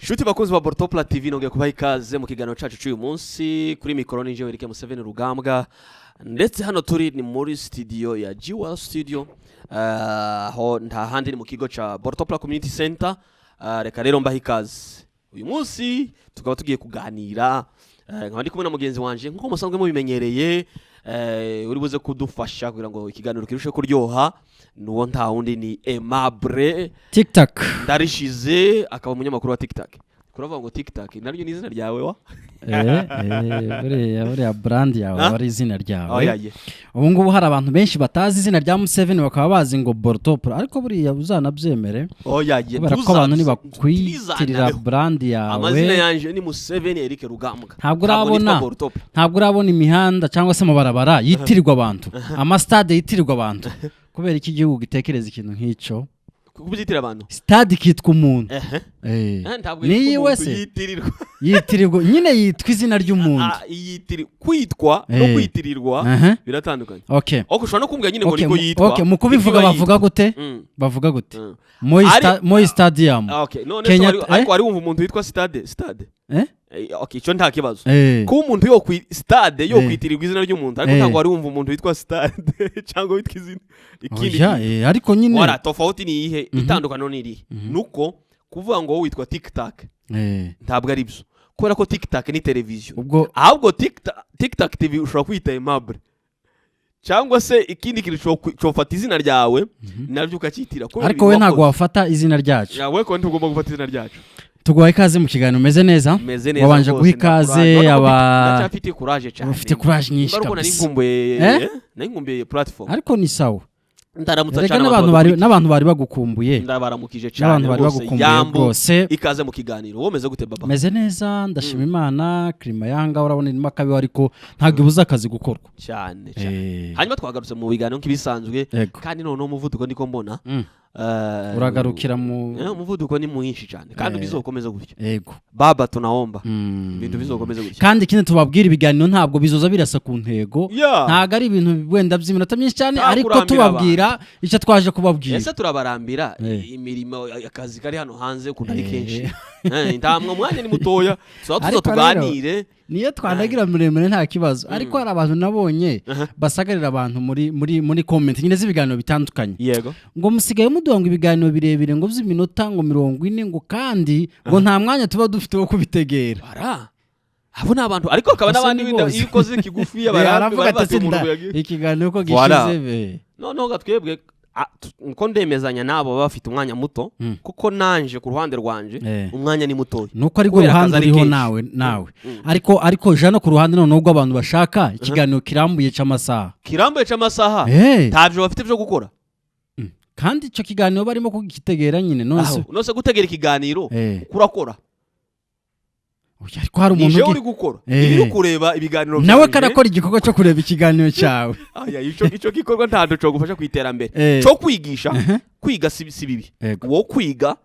Shuti bakunzi ba Bortopla TV, nongeye kubaha ikaze mu kiganiro cacu cy'uyu munsi. Kuri mikoro ni jewe Eric Museveni Rugambwa, ndetse hano turi ni muri studio ya G-Well Studio, aho nta handi ni mu kigo ca Bortopla Community Center. Reka rero mbaha ikaze. Uyu munsi tukaba tugiye kuganira, nkaba ndi kumwe na mugenzi wanje nk'uko musanzwe mubimenyereye, uri buze kudufasha kugira ngo ikiganiro kirusheho kuryoha. Nuwo nta wundi ni Aimable TikTok. Ndarishize, akaba umunyamakuru wa TikTok. Kuravuga ngo TikTok naryo ni izina ryawe wa? Buriya brand yawe Ha? aba ari izina ryawe. Oya ye. Ubu ngubu hari abantu benshi batazi izina rya Museveni, bakaba bazi ngo Bortopro, ariko buriya uzanabyemere Oya ye. kubera ko abantu ntibakwitirira brand yawe. Amazina yanje ni Museveni Eric Rugambwa. Ntabwo urabona. Nitwa Bortopla. Ntabwo urabona imihanda cyangwa se amabarabara yitirirwa abantu, amasitade yitirirwa abantu. Kubera iki igihugu gitekereza ikintu nk'icyo? Kubyitira abantu? Stade ikitwa umuntu. Ehe. Ntabwo Ni yitwa iyiwe umuntu se? yitirirwa. Yitirirwa nyine, yitwa izina ry'umuntu. Ah, kwitwa no kwitirirwa biratandukanye. Ariko ushobora no kumbwira nyine ngo niko yitwa. Okay, mu kubivuga niko bavuga yitwa. gute? Bavuga gute? Moi Stadium. Ah, okay, none se Kenya ariko wari wumva umuntu witwa stade? Eh? Okay, icyo nta kibazo. Kuba umuntu yo kwi stade yo kwitirirwa izina ry'umuntu, ariko ntabwo wari wumva umuntu witwa stade cyangwa witwa izina ikindi Oya, kintu. ariko nyine Wara tofauti ni iyihe? Itandukaniro ni irihe? Nuko kuvuga ngo wowe witwa TikTok ntabwo ari byo, kubera ko TikTok ni televiziyo. Ubwo Ahubwo TikTok TV ushobora kwita Aimable, cyangwa se ikindi kintu ushobora gufata izina ryawe nabyo ukacyitira kubera Ariko we ibintu ntabwo wakoze. wafata izina ryacu. Ya, we ko ntugomba gufata izina ryacu. Tuguhaye ikaze mu kiganiro, umeze neza? Meze neza Wabanje rwose, guha ikaze ndakuraje. Urabona ko ndacyafite courage cyane. Ufite courage nyinshi Ariko nari kabisa. nkumbuye Eh? nari nkumbuye platform. Ariko ni sawa. Ndaramutsa Erega cyane n'abantu abantu bari badukurikiye. N'abantu bari bagukumbuye. Ndabaramukije cyane N'abantu bari rwose. bagukumbuye Yambu, rwose. ikaze mu kiganiro. Wowe umeze gute, baba? Meze neza, ndashima Imana. Climat yanga urabona irimo akabiho, ariko ntabwo ibuza akazi gukorwa. Cyane cyane. Hanyuma twagarutse mu biganiro nk'ibisanzwe. Kandi noneho umuvuduko niko mbona Uragarukira mu umuvuduko ni mwinshi cyane kandi bizokomeza gutyo. Baba, tunaomba ibintu bizokomeza gutyo. Kandi ikindi tubabwira, ibiganiro ntabwo bizoza birasa ku ntego. Ntabwo ari ibintu wenda by'iminota myinshi cyane, Nta ariko kurambira. Tubabwira icyo twaje kubabwira. Ese turabarambira? Imirimo, akazi kari hano hanze ukuntu ari kenshi. Ntamwe umwanya ni mutoya, tuba tuza Ariko rero, tuganire. Niyo twanagira muremure nta kibazo, ariko hari abantu nabonye basagarira abantu muri comment nyine z'ibiganiro bitandukanye ngo musigaye muduha ngo ibiganiro birebire, ngo by'iminota ngo 40, ngo kandi ngo nta mwanya tuba dufite wo kubitegera. Bara abo ni abantu, ariko hakaba Ese n'abandi ni wenda bose? iyo ukoze kigufi Aravuga ati bati umuntu "Sinda, yagiye." ikiganiro ko Voilà. gishize be." Noneho ga twebwe nko ndemezanya n'abo baba bafite umwanya muto, kuko nanje ku ruhande rwanje umwanya ni mutoya. Nuko ariko Kubera uruhande akazi ari uriho kenshi. nawe ariko jana ku ruhande noneho ubwo abantu bashaka ikiganiro kirambuye c'amasaha. Kirambuye c'amasaha? Ntabyo bafite byo gukora. Kandi icyo kiganiro barimo kugitegera nyine none se? Aho nose gutegera ikiganiro kurakora? Oya, ariko hari Ni umuntu jewe uri gukora ibi, uri kureba ibiganiro nawe byanje. karakora igikorwa cyo kureba ikiganiro cyawe. Aya, ico gikorwa ntabwo cyo gufasha ku iterambere cyo kwigisha. Kwiga si bibi. Wowe kwiga,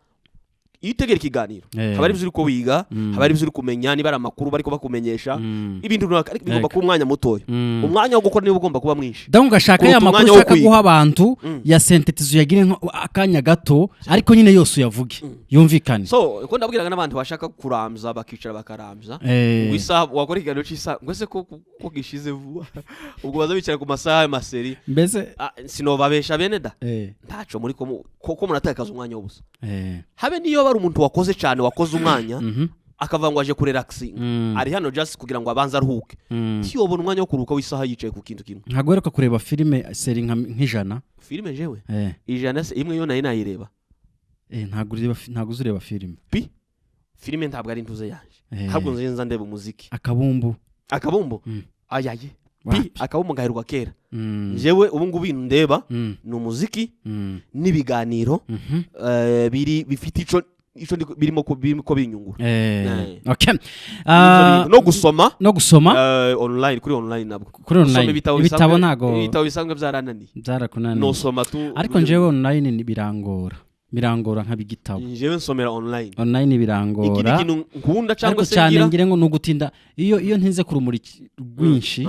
iyo utegera ikiganiro haba ari ibyo uri ko wiga, haba ari ibyo uri kumenya, niba ari amakuru bariko bakumenyesha, ibintu runaka, ariko bigomba kuba umwanya mutoya. Umwanya wo gukora niwo ugomba kuba mwinshi Donc ugashaka kuruta ya makuru umwanya wo ushaka kwiga. guha abantu ya synthétise, uyagire akanya gato, ariko nyine yose uyavuge yumvikane. So ko ndabwiraga n'abantu bashaka kuramza, bakicara bakaramza ngo isaha wakora ikiganiro cy'isaha, ngo ese ko gishize vuba? Ubwo baza bicara ku masaha y'amaseri. Mbese Ah, sinobabesha bene da, ntaco muri ko muratakaza umwanya w'ubusa. Habe niyo bari umuntu wakoze cyane, wakoze umwanya, akavuga ngo aje kurelaxinga, ari hano just kugira ngo abanze aruhuke, ntiyobona umwanya wo kuruhuka w'isaha yicaye ku kintu kimwe. Ntabwo uheruka kureba filime série nk'ijana? Filime jewe? Eh. 100 se imwe yo nayo nayireba. Ntabwo uzi ureba filime? Pi filime ntabwo ari intuze yanje. Ahubwo nzi ndeba umuziki. Akabumbu? Akabumbu? Ayaye pi. Wapi. Akabumbu ngaheruka kera. Jewe ubu ngubu ibintu ndeba ni umuziki n'ibiganiro biri bifite ico birimo birimo ko binyungura. Okay. N'ivyo Ah, bintu. No gusoma. No gusoma. Online, kuri online nabwo. Kuri Gusoma online. ibitabo Ibitabo bisanzwe. ntago Ibitabo bisanzwe byarananiye. Byarakunaniye. Nosoma tu. Ariko njyewe online birangora nkaba igitabo. Njyewe nsomera online. Online Ikindi birangora. kintu nkunda cyangwa Ariko se cyane ngira ngire ngo ni ugutinda, iyo ntinze ku rumuri rwinshi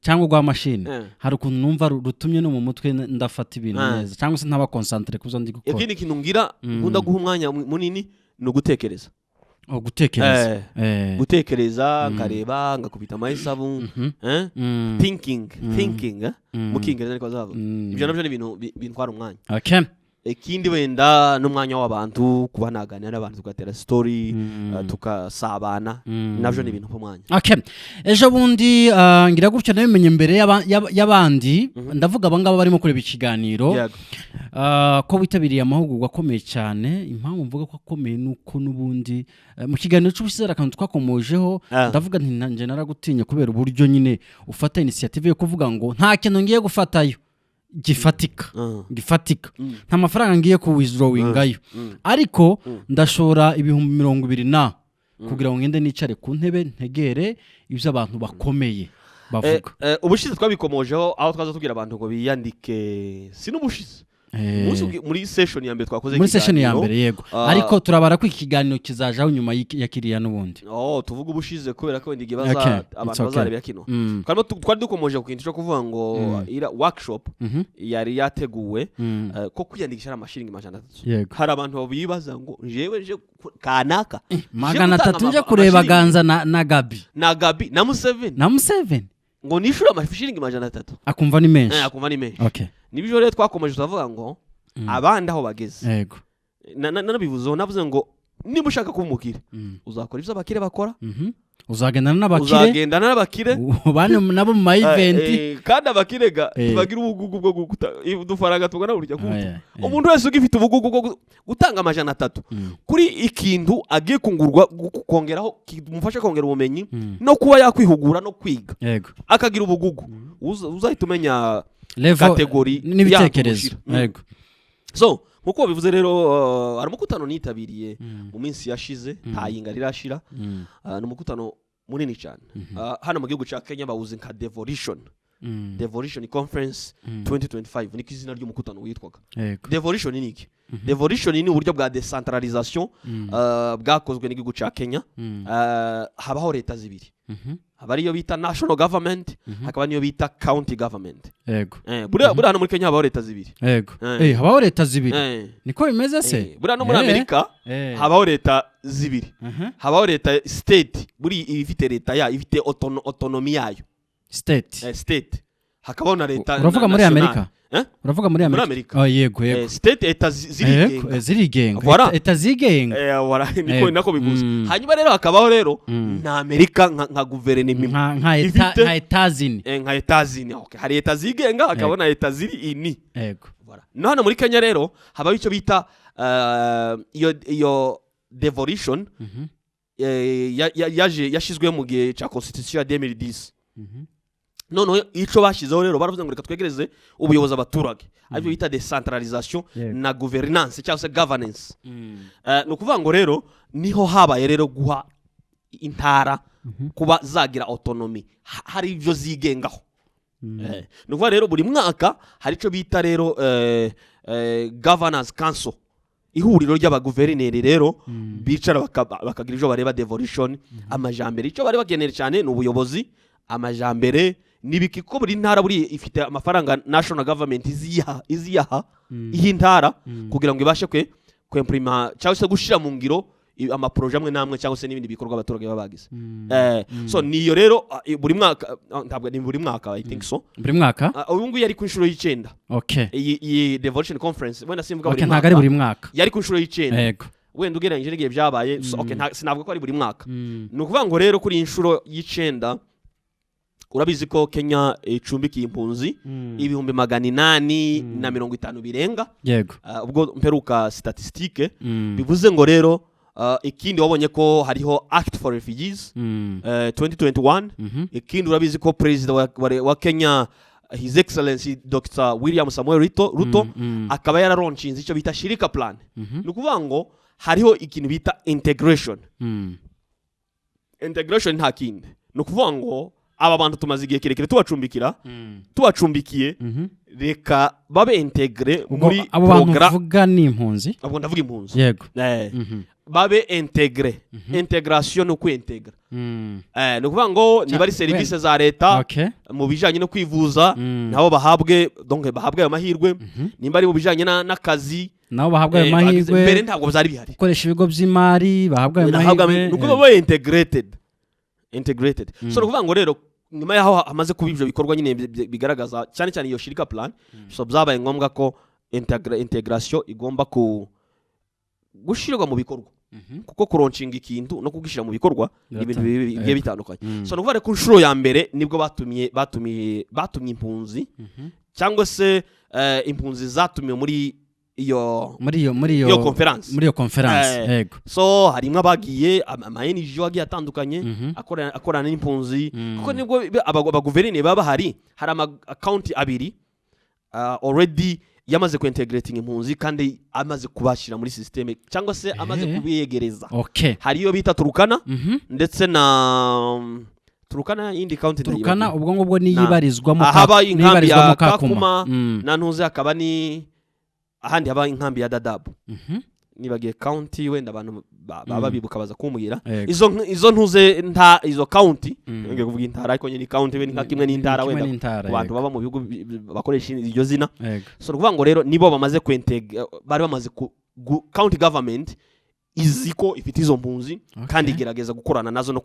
cyangwa rwa mashini, hari ukuntu numva rutumye no mu mutwe ndafata ibintu neza, cyangwa se ntaba concentré ku byo ndi gukora. Ikindi kintu ngira nkunda guha umwanya munini ni ugutekereza. Oh, gutekereza. Gutekereza, nkareba, ngakubita amahesabu, Thinking, thinking, Mu Kingereza niko bazavuga. Ibyo nabyo ni ibintu bintwara umwanya. Ikindi wenda n'umwanya w'abantu, kuba naganira n'abantu, tugatera story, tukasabana, nabyo ni ibintu by'umwanya. Okay. Ejo bundi ngira gutyo nabimenye mbere y'abandi, ndavuga abangaba barimo kureba ikiganiro, ko witabiriye amahugurwa akomeye cyane. Impamvu mvuga ko akomeye ni uko n'ubundi mu kiganiro cy'ubushize hari akantu twakomojeho. Ndavuga nti nanjye naragutinye kubera uburyo nyine ufata initiative yo kuvuga ngo nta kintu ngiye gufatayo gifatika, gifatika, nta mafaranga ngiye kuwithdrawingayo, ariko ndashora 20,000 na kugira ngo ngende nicare ku ntebe ntegere ibyo abantu bakomeye bavuga. Ubushize twabikomojeho aho twaza tubwira abantu ngo biyandike, si n'ubushize. Muri session ya mbere twakoze Muri session ya ikiganiro, mbere, yego. Ariko turabara ko iki kiganiro kizajaho nyuma ya kiriya n'ubundi. Oh, tuvuga ubushize kubera ko wenda igihe abantu It's okay. bazarebera kino. Twari dukomoje ku kintu cyo kuvuga ngo ira workshop yari yateguwe, ko kwiyandikisha ari amashiringi 300. Hari abantu bibaza ngo jewe nje kanaka nje 300 gutanga nje kureba amashiringi Ganza na Gabi na Gabi na Museveni na Museveni, ngo nishure amashiringi 300. Akumva ni menshi. Akumva ni menshi. Nibyo rero twakomeje turavuga ngo abandi aho bageze, nanabivuzeho, navuze ngo niba ushaka kuba umukire, uzakora ibyo abakire bakora. Uzagendana n'abakire. Uzagendana n'abakire, ubane nabo mu ma event. Kandi abakire ga ntibagira ubugugu bwo guta udufaranga tungana burya kuto. Umuntu wese ugifite ubugugu bwo gutanga 300 kuri ikintu agiye kungurwa, kongeraho kimufasha kongera ubumenyi no kuba yakwihugura no kwiga, akagira ubugugu, uzahita umenya level category n'ibitekerezo. yakumushyira. So nkuko babivuze rero, hari umukutano nitabiriye mu minsi yashize, nta yinga rirashira. Ni umukutano munini cyane. Hano mu gihugu cya Kenya bawuzi nka Devolution, Devolution Conference 2025 niko izina ry'umukutano witwaga. Devolution ni iki? Devolution ni uburyo bwa decentralisation bwakozwe n'igihugu cya Kenya. Habaho leta zibiri, haba ariyo bita national government, hakaba niyo bita county government. Buriya hano muri Kenya habaho leta zibiri. Habaho leta zibiri. Niko bimeze se? Buriya no muri Amerika habaho leta zibiri. Habaho leta state, buri ifite leta yayo, ifite autonomy yayo. State. State, hakabaho na leta Uravuga muri national. Amerika? Eh? Uravuga muri Muri Amerika? Amerika. Oh, yego. State, leta zirigenga. Zirigenga. Voilà. Eta zigenga. Voilà, niko nako bivuze. Hanyuma rero hakabaho rero na Amerika nka guverinoma imwe Nka eta ifite nka Etazini. Nka Etazini, okay. Hari leta zigenga, hakaba na leta ziri ini. Voilà. No hano muri Kenya rero habaho icyo bita iyo devolution, yaje yashyizweho mu gihe cya constitution ya 2010. Noneho icyo bashyizeho rero, baravuze ngo reka twegereze ubuyobozi abaturage, aribyo bita decentralisation na governance cyangwa se governance. Ni ukuvuga ngo rero niho habaye rero guha intara kuba zagira autonomy, hari ibyo zigengaho. Ni ukuvuga rero buri mwaka hari icyo bita rero governance council, ihuriro ry'abaguverineri rero bicara bakagira ibyo bareba, devolution, amajambere. Icyo bari bakeneye cyane ni ubuyobozi, amajambere n'ibiki, ko buri ntara buri ifite amafaranga national government iziyaha iha intara kugira ngo ibashe kwe kwimprima cyangwa se gushyira mu ngiro amaprojet amwe n'amwe cyangwa se n'ibindi bikorwa abaturage baba bagize. So niyo rero buri mwaka, ntabwo ni buri mwaka, I think so. Buri mwaka. Uyu nguyu yari ku inshuro y'icyenda. Iyi devolution conference, wenda simvuga buri Ntabwo ari mwaka, buri mwaka. Yari ku inshuro y'icyenda. Wenda ugereranyije n'igihe byabaye, so, okay, sinavuga ko ari buri mwaka. Ni ukuvuga ngo rero kuri iyi nshuro y'icyenda, urabizi ko Kenya icumbikiye impunzi 850,000 birenga. Ubwo mperuka statistique. Bivuze ngo rero ikindi wabonye ko hariho Act for Refugees 2021. Ikindi urabizi ko perezida wa Kenya, His Excellency Dr William Samuel Ruto, akaba yaralaunchinze icyo bita Shirika Plan. Ni ukuvuga ngo hariho ikintu bita integration. Integration nta kindi, ni ukuvuga ngo aba bantu tumaze igihe kirekire tubacumbikira, tubacumbikiye, reka babe intégré Ubwo muri abo bantu progra uvuga ni impunzi? Ubwo ndavuga impunzi. Babe intégré. Integration ni ukwintegra. Ni ukuvuga ngo niba ari serivisi za leta mu bijyanye no kwivuza, nabo bahabwe, donc bahabwe ayo mahirwe. Nimba ari mu bijyanye n'akazi, Nabo bahabwa ayo mahirwe. Mbere ntabwo byari bihari. Gukoresha ibigo by'imari, bahabwa ayo mahirwe. Ni ukuvuga babaye integrated. So ni ukuvuga ngo rero nyuma y'aho hamaze kuba ibyo bikorwa nyine bigaragaza cyane cyane iyo Shirika Plan, so byabaye ngombwa ko integration igomba ku gushyirwa mu bikorwa, kuko kulaunchinga ikintu no kugishyira mu bikorwa ni ibintu bigiye bitandukanye. So ni ukuvuga rero ku nshuro ya mbere nibwo batumye impunzi, cyangwa se impunzi zatumiwe muri iyo muri iyo iyo conference. Muri iyo conference. So harimo abagiye ama NGO agiye atandukanye akorana n'impunzi, kuko nibwo abaguverineri baba bahari. Hari ama county abiri already yamaze kuintegrating impunzi kandi amaze kubashyira muri système, cyangwa se amaze kubiyegereza. Hari iyo bita Turukana ndetse na Turukana, yindi county Turukana ndayibagiwe. Ubwo ngubwo niyibarizwamo Ahaba inkambi niyibarizwamo ya Kakuma. Kakuma, na ntuze hakaba ni ahandi haba inkambi ya Dadaab. Nibagiye county, wenda abantu baba bibuka baza kumbwira. Izo ntuze nta izo county, ngiye kuvuga intara ariko nyine ni county, we ni nka kimwe n'intara Kimwe wenda n'intara, ku bantu baba mu bihugu bakoresha iryo zina. So ni ukuvuga ngo rero nibo bamaze bari bamaze ku county government izi ko ifite izo mpunzi kandi igerageza gukorana nazo no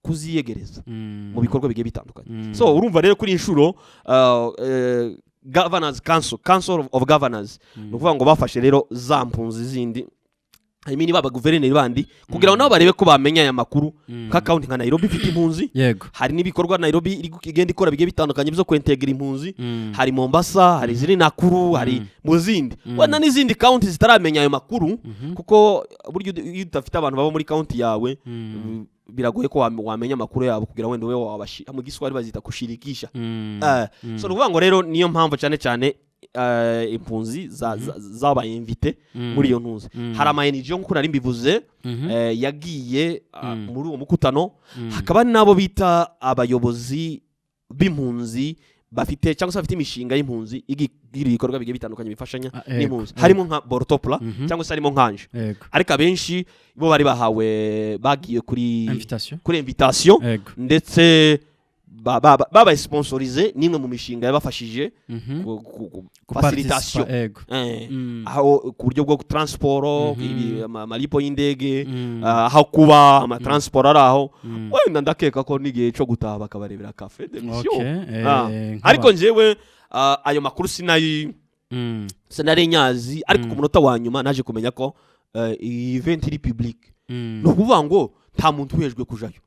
kuziyegereza mu bikorwa bigiye bitandukanye. So urumva rero kuri iyi nshuro governors council, Council of Governors, ni ukuvuga ngo bafashe rero za mpunzi zindi, I mean baba guverineri bandi, kugira ngo nabo barebe ko bamenya aya makuru, nka county nka Nairobi ifite impunzi. Hari n'ibikorwa Nairobi igenda ikora bigiye bitandukanye byo kwintegra impunzi. Hari Mombasa, hari iziri Nakuru, hari mu zindi, wenda n'izindi county zitaramenya ayo makuru, kuko burya iyo udafite abantu baba muri county yawe, biragoye ko wamenya amakuru yabo kugira wenda ube wabashi, mu Giswahili bazita kushirikisha. So ni ukuvuga ngo rero niyo mpamvu cyane cyane impunzi zabaye invité muri iyo ntuzi. Hari ama NGO, nk'uko nari mbivuze, yagiye muri uwo mukutano. Hakaba n'abo bita abayobozi b'impunzi bafite, cyangwa se bafite imishinga y'impunzi igira ibikorwa bigiye bitandukanye bifashanya n'impunzi, harimo nka Borotopla, cyangwa se harimo nkanje, ariko abenshi bo bari bahawe, bagiye kuri invitation. Kuri invitation, ndetse babaye sponsorisé n'imwe mu mishinga yabafashije Kuparticipa, facilitation. Aho ku buryo bwo transport, amalipo y'indege, aho kuba, amatransport ari aho. Wenda ndakeka ko n'igihe cyo gutaha bakabarebera café de mission. Ariko njyewe ayo makuru sinayi sinari nyazi, ariko ku munota wa nyuma naje kumenya ko iyi event iri public. Ni ukuvuga ngo nta muntu uhejwe kujayo,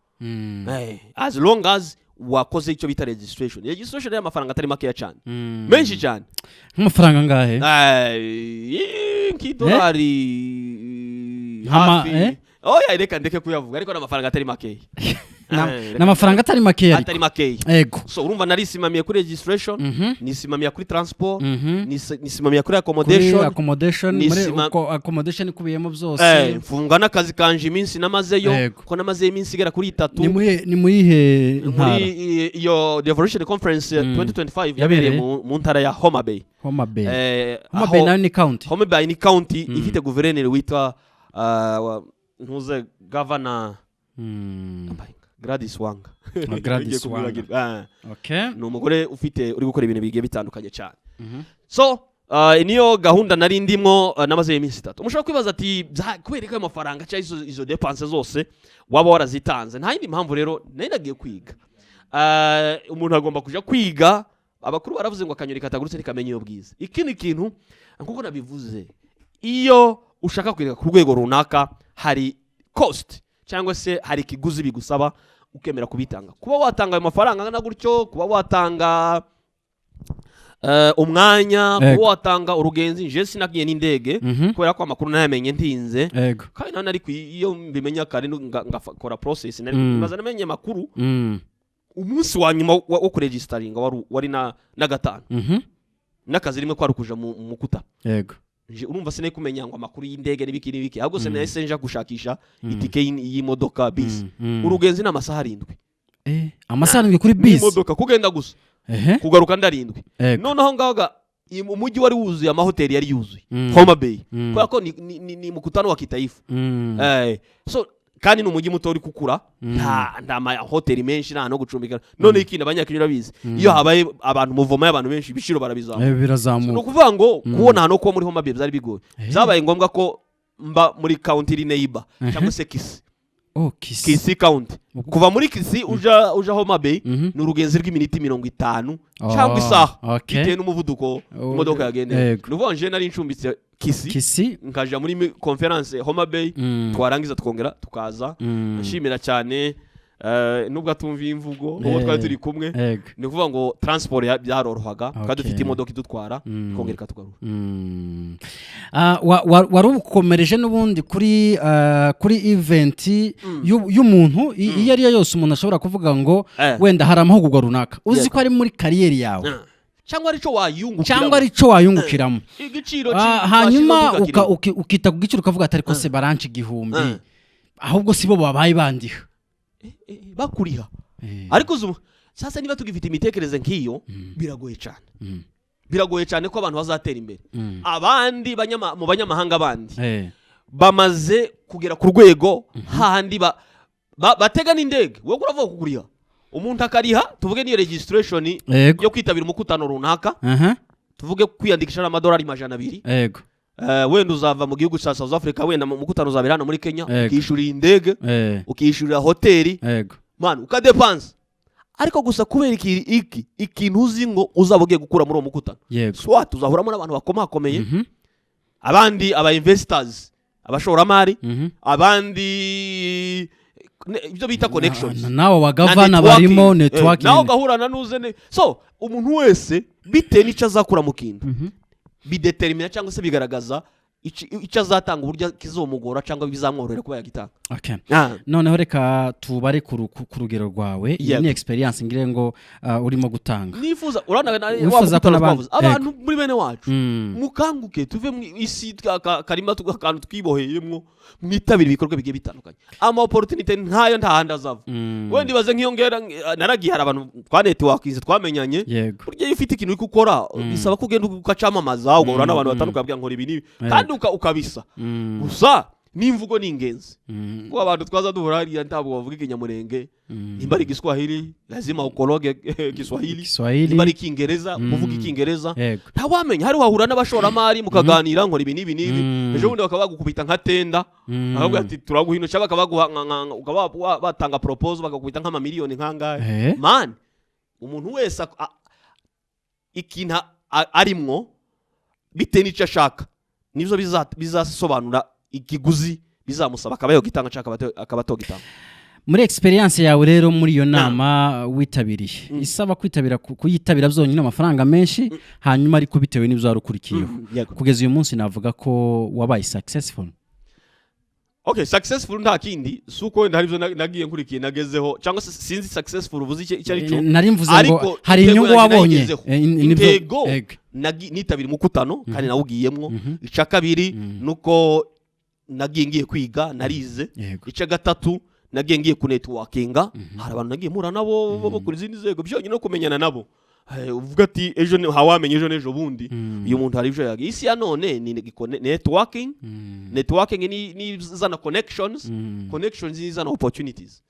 as long as wakoze icyo bita registration. Registration y'amafaranga atari makeya cyane, menshi cyane. Nk'amafaranga angahe? Nk'idolari hafi. Eh? Oya, reka ndeke kuyavuga, ariko ni amafaranga atari makeya. Ni amafaranga atari makeya ariko. Atari makeya. So urumva narisimamiye kuri registration, nisimamiye kuri transport, nisimamiye kuri kuri accommodation, accommodation muri uko accommodation ikubiyemo byose. Mfunga n'akazi kanje iminsi namazeyo, ko namazeyo iminsi igera kuri 3. Ni muyihe ntara? Muri iyo Devolution Conference 2025 yabereye Yabereye? mu ntara ya Homa Bay. Homa Bay. Homa Bay nayo ni county. Homa Bay ni county ifite guverineri witwa ntuze governor Gladys Wanga. Ah, Gladys Ngiye kumwibagirwa. Wanga. Ni umugore ufite uri gukora ibintu bigiye bitandukanye cyane. So niyo gahunda nari ndimwo, namazeyo iminsi 3. Mushobora kwibaza ati kubera ko ayo mafaranga cyangwa izo dépenses zose waba warazitanze? Nta yindi mpamvu rero, nari nagiye kwiga. Umuntu agomba kuja kwiga. Abakuru baravuze ngo akanyoni katagurutse ntikamenya iyo bwiza. Ikindi kintu, nkuko nabivuze, iyo ushaka kwiga ku rwego runaka hari cost, cyangwa se hari ikiguzi bigusaba, ukemera kubitanga, kuba watanga ayo mafaranga angana gutyo, kuba watanga umwanya, kuba watanga urugenzi. Nje sinagiye n'indege kubera ko amakuru nayamenye ntinze, kandi nawe nari iyo mbimenya kare ngakora process nari maze namenye amakuru umunsi wa nyuma wo kuregisteringa wari na 5, n'akazi rimwe kwari ukuja mu mukuta. Urumva sinari kumenya ngo amakuru y'indege n'ibiki n'ibiki, ahubwo se nahise nja gushakisha itike y'imodoka, bisi. Urugenzi ni amasaha 7. Amasaha 7 kuri bisi? N'imodoka kugenda gusa, kugaruka ndarindwi. Noneho ngaho umujyi wari wuzuye, amahoteli yari yuzuye, Homa Bay, kubera ko ni mukutano wa kitaifa. So Kandi ni umujyi muto uri gukura, nta mahoteli menshi, nta no gucumbika. None ikindi, Abanyakenya urabizi, iyo habaye abantu, mouvement y'abantu benshi, ibiciro barabizamuka. Ni Birazamuka. ukuvuga ngo kubona ahantu ho kuba muri Homa Bay byari bigoye. Byabaye ngombwa ko mba muri county iri neighbor, cyangwa se Kisii. Oh, Kisii. Kisii County. Kuva muri Kisii uja Homa Bay ni urugenzi rw'iminiti 50 cyangwa isaha, bitewe n'umuvuduko imodoka yagendeye. Ni ukuvuga ngo nje nari ncumbitse Kisii, Kisii. nkaja muri conference Homa Bay, twarangiza tukongera tukaza. Nshimira cyane, nubwo atumva imvugo uwo twari turi kumwe. Ni ukuvuga ngo transport byarorohaga, twari dufite imodoka idutwara, ikongera ikatugarura. Ah, wari ukomereje n'ubundi kuri event y'umuntu iyo ari yo yose, umuntu ashobora kuvuga ngo wenda hari amahugurwa runaka uzi ko ari muri carrière yawe, Cyangwa arico wayungukiramo. Cyangwa ari cyo wayungukiramo. Igiciro Hanyuma washizeho tukakireba. ukita ku giciro, ukavuga ati: "Ariko se baranca 1000?" Ahubwo si bo babaye bandiha. Bakuriha. Ariko uzi sasa niba tugifite imitekerereze nk'iyo, biragoye cyane. Biragoye cyane ko abantu bazatera imbere. Abandi mu banyamahanga bandi bamaze kugera ku rwego hahandi batega n'indege. Wowe uravuga kuguriha, umuntu akariha, tuvuge niyo registration yo kwitabira umukutano runaka, tuvuge kwiyandikisha n'amadolari 200. Wenda uzava mu gihugu cya South Africa, wenda mu mukutano uzabera hano muri Kenya, ukishyurira indege, ukishyurira hoteli, man, ukadepansa, ariko gusa kubera iki ikintu uzi ngo uzaba ugiye gukura muri uwo mukutano, soit uzahuramo n'abantu bakomakomeye, abandi aba investors, abashoramari, abandi ibyo bita connections Nawe na bagavana networking. Barimo networking. Nawe ugahura na nuze so umuntu wese bitewe n'icyo azakura mu kintu, bidetermina cyangwa se bigaragaza icyo azatanga, uburyo kizomugora cyangwa bizamworohera kuba yagitanga. Noneho reka tubare ku rugero rwawe. Iyi ni experience ngire ngo urimo gutanga. Nifuza, urabona Wifuza wa ko mukutano n'abandi twavuze, abantu muri bene wacu, mukanguke tuve mu isi karima akantu twiboheyemwo, mwitabire ibikorwa bigiye bitandukanye. Ama opportunity nkayo nta handi azava. Wenda ibaze nk'iyo ngera naragiye, hari abantu twanetworkinze, twamenyanye. Burya iyo ufite ikintu uri gukora, bisaba ko ugenda ukacamamaza, ugahura n'abantu batandukanye, bakubwira ngo nkora ibi n'ibi, kandi ukabisa. Gusa n'imvugo ni ingenzi, kuko abantu twaza duhura hariya ntabwo bavuga Ikinyamurenge. Nimba ari Igiswahili, lazima ukoroge Kiswahili. Kiswahili. Nimba ari Ikingereza, uvuga Ikingereza. Ntawamenya, hari wahura n'abashoramari mukaganira, nkora ibi n'ibi n'ibi, ejo bundi bakaba bagukubita nka tender, bakavuga ati turaguhino, cyangwa bakabaguha ukaba batanga proposal, bakakubita nk'amamiliyoni nk'angahe. Man, umuntu wese ikintu arimwo, bitewe n'icyo ashaka, nibyo bizasobanura ikiguzi bizamusaba, akaba yogitanga cyangwa akaba atogitanga. Muri experience yawe rero, muri iyo nama witabiriye, isaba kwitabira, kuyitabira byonyine amafaranga menshi, hanyuma ariko bitewe n'ibyo wari ukurikiyeho, kugeza uyu munsi navuga ko wabaye successful? Okay, successful nta kindi, si uko wenda hari ibyo nagiye nkurikiye nagezeho, cyangwa se sinzi successful uvuze icyo ari cyo. Nari mvuze ngo Ariko hari intego inyungu yanjye wabonye. nayigezeho. Intego nitabira umukutano kandi nawugiyemwo. Icya kabiri nuko nagiye ngiye kwiga, narize. Icya gatatu, nagiye ngiye kunetworkinga, hari abantu nagiye mpura nabo bo kuri izindi nzego, byonyine no kumenyana nabo. Uvuga ati ejo ntawamenya ejo n'ejo bundi uyu muntu hari ibyo yagiye. Isi ya none ni networking. Networking ni izana connections, connections ni izana opportunities.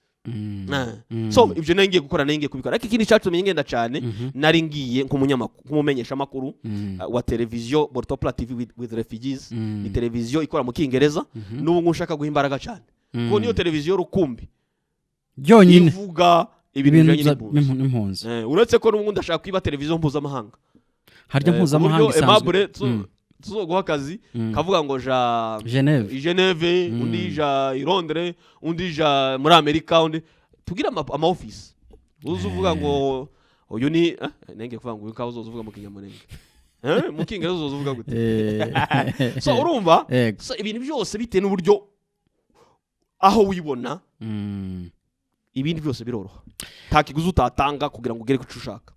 So ibyo nari ngiye gukora, nari ngiye kubikora, ariko ikindi cyatumye ngenda cyane, nari ngiye nk'umumenyeshamakuru wa televiziyo Bortopla TV with refugees. Ni televiziyo ikora mu Kingereza. N'ubu ngubu nshaka guha imbaraga cyane, kuko niyo televiziyo rukumbi yonyine ivuga ibintu ibintu bijyanye n'impunzi. N'impunzi. Uretse ko n'ubundi ndashaka kwiba televiziyo mpuzamahanga. Harya mpuzamahanga Ku buryo isanzwe? Aimable tuzoguha akazi, kavuga ngo ja Geneve. I Geneve, undi ja i Londres, undi ja muri Amerika, undi tugire ama office. Uza uvuga ngo uyu ni nenge kuvuga ngo uyu kawe uzoza uvuga mu Kinyamurenge, mu Kingereza uzoza uvuga gute? So urumva, so ibintu byose bitewe n'uburyo aho wibona, ibindi byose biroroha, nta kiguzi utatanga kugira ngo ugere ku cyo ushaka.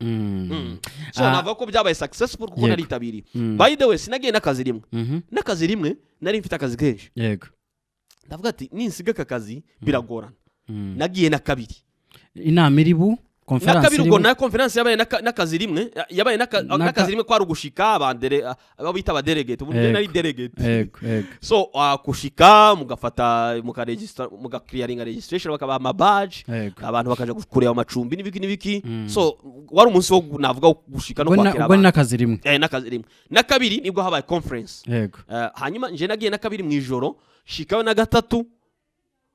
So navuga ko byabaye successful kuko naritabiriye. By the way, sinagiye n'akazi rimwe, n'akazi rimwe, nari mfite akazi kenshi. Ndavuga ati ninsiga aka kazi biragorana. Nagiye na kabiri. Inama iri bu Conference Kabiri ubwo irimo- na conference yabaye n'akazi rimwe, yabaye n'akazi rimwe, kwari ugushika abandere, abo bita abadelegate, ubu nari delegate. yego yego So kushika mugafata, mukaregister, mugaclearinga registration, bakabaha amabadge, abantu bakaja kureba amacumbi n'ibiki n'ibiki. So wari umunsi wo navuga wo gushika no Ubwo kwakira ubwo ni abantu. n'akazi rimwe. N'akazi rimwe. Na kabiri nibwo habaye conference. Hanyuma nje nagiye na kabiri mu ijoro, shikayo na gatatu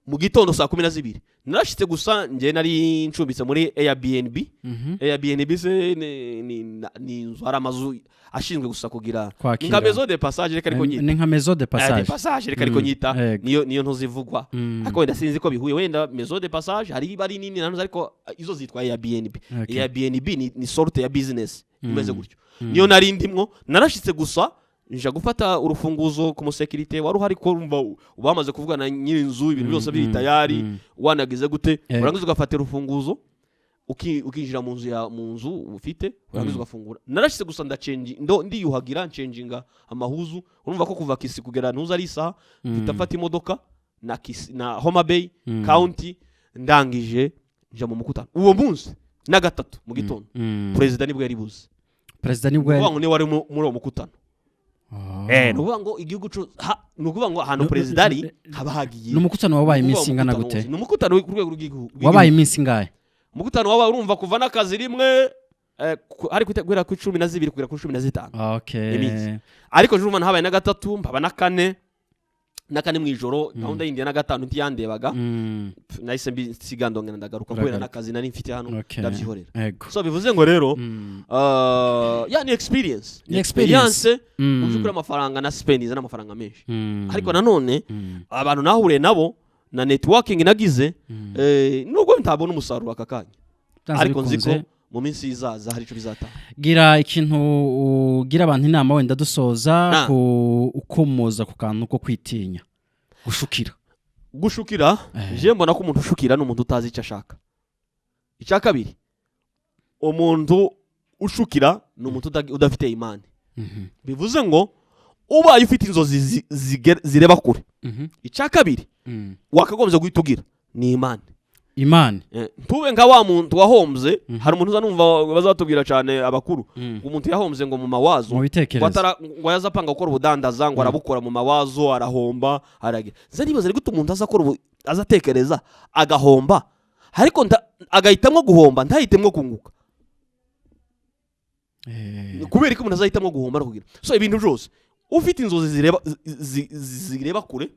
mu gitondo saa 12. Narashitse gusa, nje nari ncumbitse muri Airbnb. Airbnb se ni inzu, hari amazu ashinzwe gusa kugira Kwakira. nka maison de passage, reka ariko nyita. Ni nka maison de De passage. passage, reka ariko nyita. Niyo ntuzivugwa, ariko wenda sinzi ko bihuye, wenda maison de passage hari iba ari nini nazo, ariko izo zitwa Airbnb. Airbnb ni sorte ya business imeze gutyo. Niyo nari ndimwo. Narashitse gusa, nja gufata urufunguzo ku musekirite wari uhari, ko urumva bamaze kuvugana nyir'inzu, ibintu byose biri tayari, wanagize gute, urangiza ugafata urufunguzo, ukinjira mu nzu ya mu nzu ufite, urangiza ugafungura. Narashitse gusa, ndacenji ndo ndiyuhagira, ncenjinga amahuzu. Urumva ko kuva Kisi kugera ntuza ari isaha. Mpita mfata imodoka na Kisi na Homa Bay County, ndangije nja mu mukutano uwo munsi na gatatu mu gitondo. Perezida nibwo yari buze. Perezida nibwo Ni yari ukuvuga ngo niwe wari muri uwo mukutano. Ni ukuvuga ngo igihugu ni ukuvuga ngo ahantu perezida ari haba hagiye. Ni umukutano wabaye Ni ukuvuga iminsi ingana umukutano gute? wose. Ni umukutano ku rwego rw'igihugu. Wabaye iminsi ingahe? Umukutano wabaye, urumva, kuva n'akazi rimwe, hari guhera kuri 12 kugera kuri 15. Iminsi. Ariko ejo urumva habaye na gatatu, mpaba na kane, na kane mu ijoro. Gahunda yindi ya na gatanu ntiyandebaga. Nahise mbisiga, ndongera ndagaruka kubera Uragaruka. n'akazi nari mfite hano, ndabyihorera. So bivuze ngo rero ya ni experience. Ni experience. Mu by'ukuri amafaranga na spendinze n'amafaranga menshi, ariko nanone abantu nahuriye nabo na networking nagize, nubwo ntabona umusaruro aka kanya, Byanze ariko nzi ko bikunze. mu minsi izaza hari icyo bizatanga. Gira ikintu ugira abantu inama wenda dusoza, ku ukomoza ku kantu ko kwitinya gushukira. Gushukira, je mbona ko umuntu ushukira ni umuntu utazi icyo ashaka. Icya kabiri, umuntu ushukira ni umuntu udafite imani. Bivuze ngo ubaye ufite inzozi zireba kure, icya kabiri wakagombye guhita ugira ni imani. Imani. Ntube nka wa muntu wahombye. Hari umuntu uza numva bazatubwira cyane abakuru, ngo umuntu yahombye ngo mu mawazo, Mu ngo bitekerezo. Ngo yaza apanga gukora ubudandaza, ngo arabukora mu mawazo, arahomba, aragira. Nza nibaza, ni gute umuntu aza akora aza atekereza agahomba, ariko agahitamwo guhomba, ntahitemwo kunguka? Kubera ko umuntu azahitamo guhomba no kugira. So ibintu byose, ufite inzozi zireba kure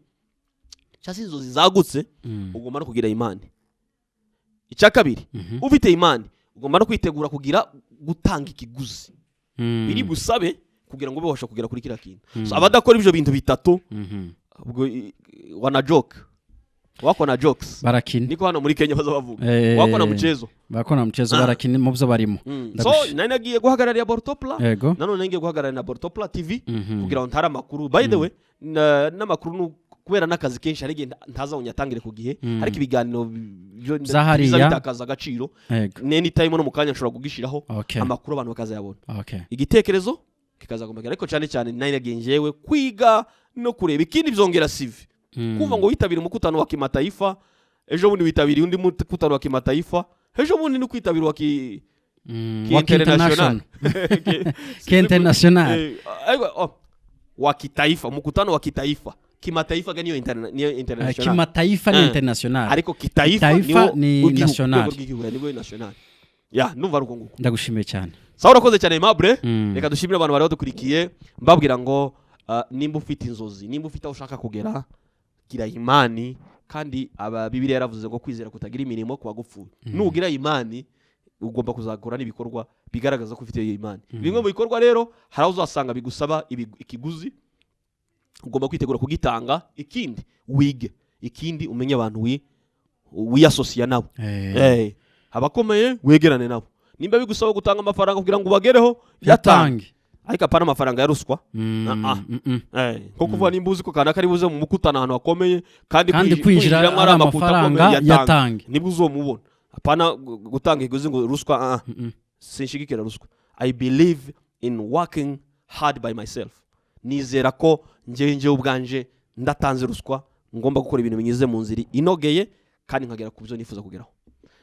cyangwa se inzozi zagutse, ugomba no kugira imani. Icya kabiri, ufite imani ugomba no kwitegura kugira gutanga ikiguzi biri busabe kugira ngo ube wabasha kugera kuri kiriya kintu. So abadakora ibyo bintu bitatu, ubwo wana joke, wako na jokes. Barakina. Niko hano muri Kenya baza bavuga, wako na mchezo. Bakora mchezo. Barakina mu byo barimo. So nari nagiye guhagararira Bortopla, nanone ngiye guhagararira na Bortopla TV kugira ngo ntare amakuru. By the way, n'amakuru kubera n'akazi kenshi hari igihe ntaza ngo nyatangire ku gihe, ariko ibiganiro byo Za hariya. biza bitakaza agaciro. Anytime no mu kanya nshobora kugishiraho amakuru, abantu bakazayabona, igitekerezo kikazagombagera. Ariko cyane cyane nari nagiye njyewe kwiga no kureba. Ikindi, byongera CV. Kumva ngo witabira umukutano wa kimataifa, ejo bundi witabiriye undi mukutano wa kimataifa, ejo bundi ni kwitabira wa ki ki Wa international. Ki international. Ariko, oh, wa kitaifa, mkutano wa kitaifa. Kimataifa ga niyo niyo international. Kimataifa ni international. Ariko kitaifa Kitaifa niwo ni w'igihugu, national. urwego rw'igihugu nibwo national. Ya, ndumva ari uko nguko. Ndagushimiye cyane. Sawa, urakoze cyane, Aimable. Reka dushimire abantu bari badukurikiye, mbabwira ngo nimba ufite inzozi, nimba ufite aho ushaka kugera, gira imani. Kandi aba Bibiliya yaravuze ngo kwizera kutagira imirimo kuba gupfuye. Nugira imani ugomba kuzakora n'ibikorwa bigaragaza ko ufite iyo imani. Bimwe mu bikorwa rero, hari aho uzasanga bigusaba ikiguzi, ugomba kwitegura kugitanga. Ikindi wige, ikindi umenye abantu wiyasosiya nabo. Abakomeye wegerane nabo. Nimba bigusaba gutanga amafaranga kugira ngo ubagereho, yatange. Yatange. Ariko apana amafaranga ya ruswa. Ah, ah. Nko kuvuga nimba uzi ko kanaka ari buze mu mukutano ahantu hakomeye, kandi Kandi kwinjira kwinjiramo ari amakuta amafaranga, akomeye, yatange. yatange. Nibwo uzomubona. Apana gutanga iguzi ngo ruswa, ah, ah. Sinshigikira ruswa. I believe in working hard by myself. Nizera ko njyewe ubwanje ndatanze ruswa, ngomba gukora ibintu binyuze mu nzira inogeye kandi nkagera ku byo nifuza kugeraho.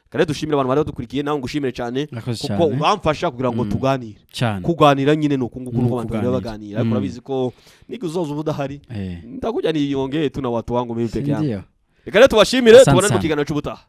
Reka rero dushimire abantu bari badukurikiye, nawe ngushimire cyane Murakoze kuko cyane. uramfasha kugira ngo tuganire. Cyane. Kuganira nyine ni uku nguku, Ni nuko abantu bari ukuganira. baganira, ariko urabizi ko nige uzoza uba udahari, Eh. ndakuja niongee tu na watu wangu mimi peke yangu. Ndio. Reka rero tubashimire, Asante tubonane mu sana. kiganiro cy'ubutaha.